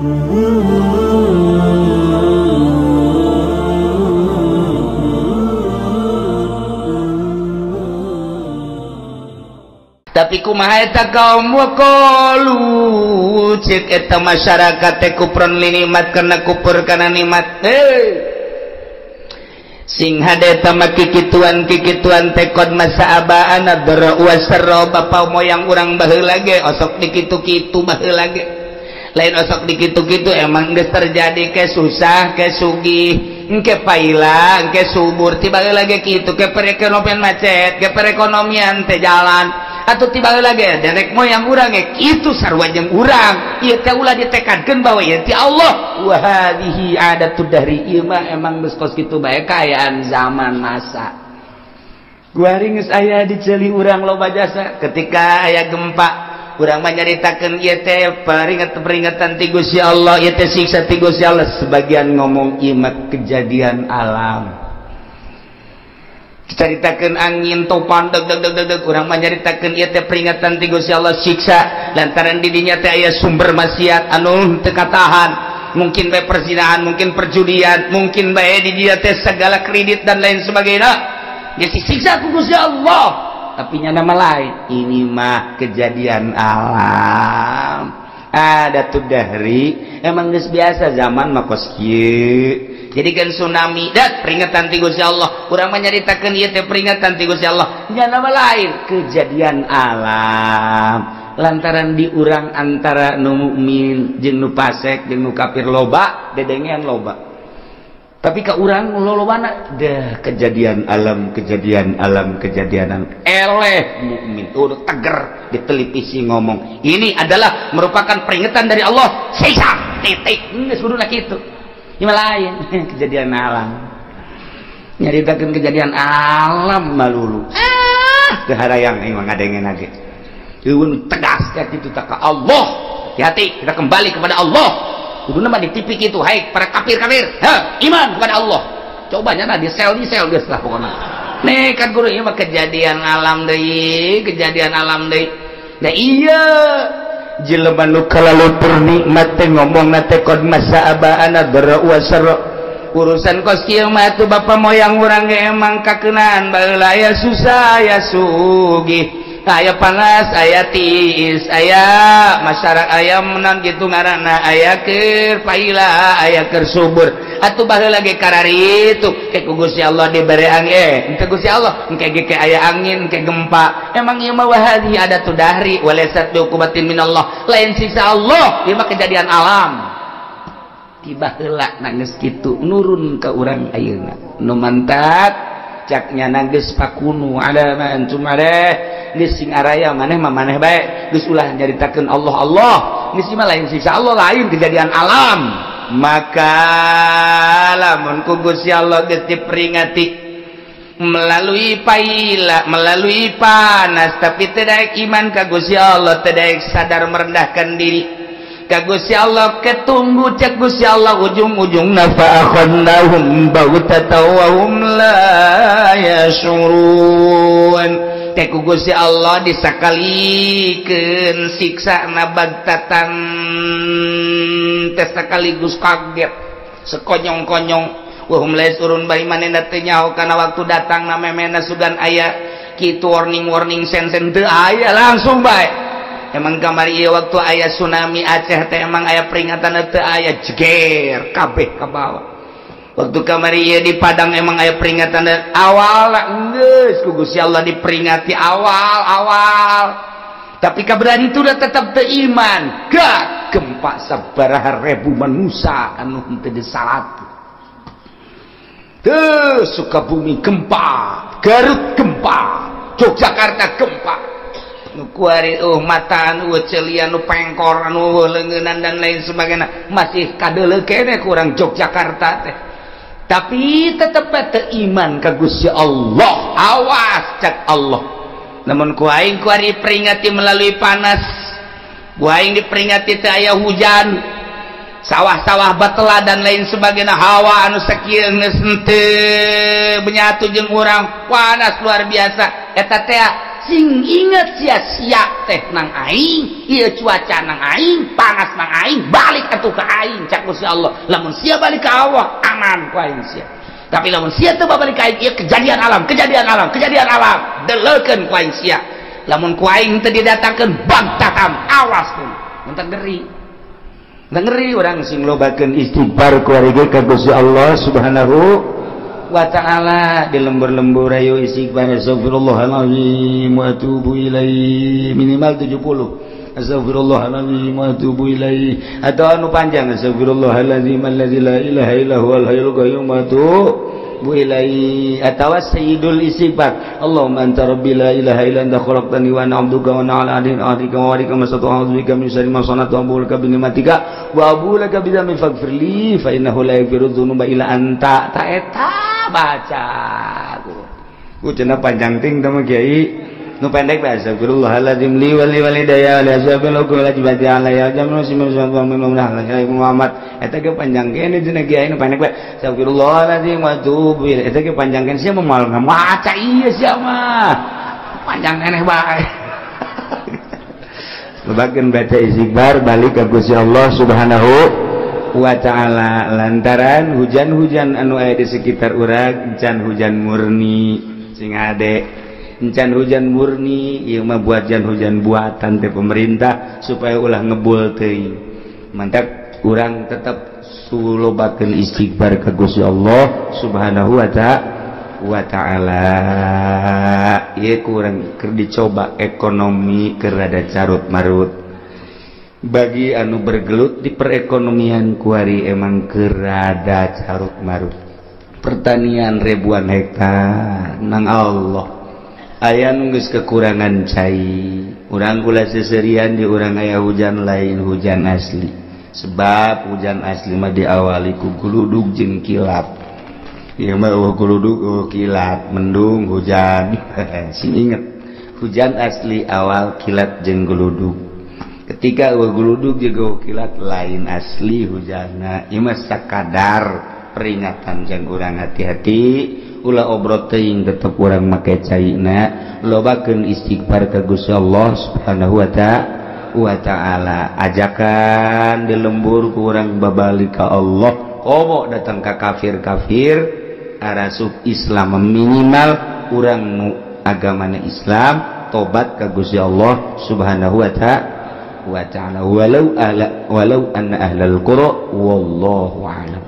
Tapi kumaha eta kaum waqalu cek eta masyarakat teh kupron li nikmat karena kupur kana nikmat. Sing hade eta mah kikituan-kikituan teh qad masa abaana dara wasarra bapa moyang urang baheula ge osok dikitu-kitu baheula ge. Lain osok dikitu-kitu emang geus terjadi ke susah ke sugih engke paila engke subur tiba lagi kitu ke perekonomian macet ke perekonomian teh jalan atau tiba lagi derek moyang urang ge kitu sarua jeung urang ieu teh ulah ditekadkeun bahwa ieu ti Allah wa hadhihi adatud dahri ieu mah emang geus kos kitu bae kaayaan zaman masa guari geus aya di ceuli urang loba jasa ketika aya gempa urang mah nyaritakeun ieu teh peringatan ti Gusti Allah ieu teh siksa ti Gusti Allah sebagian ngomong ieu mah kejadian alam caritakeun angin topan deg deg deg deg urang mah nyaritakeun ieu teh peringatan ti Gusti Allah siksa lantaran di dinya teh aya sumber maksiat anu teu katahan mungkin bae perzinahan mungkin perjudian mungkin bae di dinya teh segala kredit dan lain sebagainya geus disiksa ku Gusti Allah tapi nyana mah lain ini mah kejadian alam ada tuh dahri emang geus biasa zaman mah kos kieu jadi kan tsunami dat peringatan ti Gusti Allah urang mah nyaritakeun ieu teh peringatan ti Gusti Allah nyana mah lain kejadian alam lantaran di urang antara nu mukmin jeung nu fasik jeung nu kafir loba dedengean loba tapi ka urang lolobana dah kejadian alam kejadian alam kejadian eleh mukmin udah teger di televisi ngomong ini adalah merupakan peringatan dari Allah siksa titik geus kuduna kitu ieu mah lain kejadian alam nyaritakeun kejadian alam malulu ah teu harayang aing mah ngadengen ge eueun tegas ka kitu ta ka Allah hati-hati kita kembali kepada Allah kuduna mah di TV kitu hai para kafir-kafir ha iman kepada Allah coba nyana di sel geus lah pokona nih kan guru ieu mah kejadian alam deui kejadian alam deui nah iya jelema nu kalalu nikmat teh ngomongna teh qad masa abaana dara wasarra urusan kos kieu mah atuh bapa moyang urang ge emang kakeunaan baheula aya susah aya sugih aya panas aya tiis aya masyarakat aya menang gitu ngaranna aya keur paila aya keur subur atuh baheula ge kararitu ke ku Gusti Allah dibere angin ke Gusti Allah engke ge ke aya angin ke gempa emang ieu mah wa hadhihi adatud dahri walaysat biuqubatin minallah lain siksa Allah ieu mah kejadian alam tiba heula geus kitu nurun ka urang ayeuna nu mantak cak nyana geus pakunu ala ma antum alaih geus sing araya maneh mah maneh bae geus ulah nyaritakeun Allah Allah geus mah lain siksa Allah lain kejadian alam maka lamun ku Gusti Allah geus diperingati melalui paila melalui panas tapi teu daek iman ka Gusti Allah teu daek sadar merendahkan diri ka Gusti Allah ketunggu cek Gusti Allah ujung-ujungna fa akhadnahum baghtatan wa hum la yashurun teh ku Gusti Allah disakalikeun siksana bagtatan teh sekaligus kaget sekonyong-konyong wahum la yashurun bari manehna teu nyaho kana waktu datang na memena sugan aya kitu warning-warning sen-sen teu aya langsung bae emang kamari ieu waktu aya tsunami Aceh teh emang aya peringatan teu aya jeger kabeh ka bawah waktu kamari ieu di Padang emang aya peringatan awal geus ku Gusti Allah diperingati awal-awal tapi kaberan itu udah tetap teu iman gak gempa sabaraha ribu manusia anu henteu disalat teu Sukabumi gempa Garut gempa Yogyakarta gempa nu kuari mataan celian nu pengkor anu leungeunnan dan lain sebagainya masih kadeuleu keneh kurang Yogyakarta teh tapi tetep teu iman ka Gusti Allah awas cak Allah namun ku aing kuari peringati melalui panas ku aing diperingati teu aya hujan sawah-sawah batela dan lain sebagainya hawa anu sakieu geus henteu menyatu jeung urang panas luar biasa eta teh Taala sing inget sia-sia teh nang aing, ieu cuaca nang aing, panas nang aing, balik atuh ka aing cak Gusti Allah. Lamun sia balik ka Allah aman ku aing sia. Tapi lamun sia teu balik ka aing, ieu kejadian alam, kejadian alam, kejadian alam, deleukeun ku aing sia. Lamun ku aing teu didatangkeun bangtatam, awas pun. Mun ngeri. Ngeri urang sing lobakeun istighfar ku ari ka Gusti Allah Subhanahu wa ta'ala. Di lembur-lembur ayo istighfar, astagfirullahalazim wa atubu ilaih, minimal 70, astagfirullahalazim wa atubu ilaih, atau anu panjang astagfirullahalazim allazi la ilaha illa huwal hayyul qayyum wa atubu ilaih, atawa sayyidul istighfar, Allahumma anta rabbi la ilaha illa anta khalaqtani wa ana 'abduka wa ana 'ala ahdika wa wa'dika mastata'tu, a'udzu bika min syarri ma sana'tu, abu'u laka bi ni'matika wa abu'u laka bi dzambi faghfir li fa innahu la yaghfiru dzunuba illa anta. Ta eta baca ku cenah panjang ting teh kiai, nu pendek bae astagfirullahalazim li wa li walidayya wa li ashabil hukum la jibati alayya jamnu simu Muhammad. Eta ge panjang kene cenah kiai, nu pendek bae astagfirullahalazim wa atubu ilaih. Eta ge panjang kene sia moal maca ieu sia mah panjang keneh bae. Lobakeun baca istighfar balik ka Gusti Allah Subhanahu wa ta'ala, lantaran hujan-hujan anu aya di sekitar urang encan hujan murni sing ade, encan hujan murni ieu mah buat hujan buatan teh pemerintah supaya ulah ngebul teuing. Mantap urang tetap sulobakeun istighfar ka Gusti Allah Subhanahu wa ta'ala. Ieu kurang keur dicoba ekonomi keur rada carut marut. Bagi anu bergelut di perekonomian kuari emang kerada carut marut. Pertanian ribuan hektar nang Allah aya nu geus kekurangan cai. Urang kula seserian di urang aya hujan lain hujan asli, sebab hujan asli mah diawali ku guludug jeung kilat. Ieu mah eueuh guludug eueuh kilat, mendung hujan. Sing inget hujan asli awal kilat jeung guludug. Ketika guludug juga kilat lain asli hujana. Ieu mah sakadar peringatan jang urang hati-hati, ulah obrot teuing, tetep urang make caina, lobakeun istighfar ka Gusti Allah Subhanahu wa ta'ala. Ajakan di lembur ku urang babalik ka Allah, komo datang ka kafir-kafir arasup Islam, minimal urang nu agamana Islam tobat ka Gusti Allah Subhanahu wa ta'ala. Walau ala walau anna ahlal qura wallahu a'lam.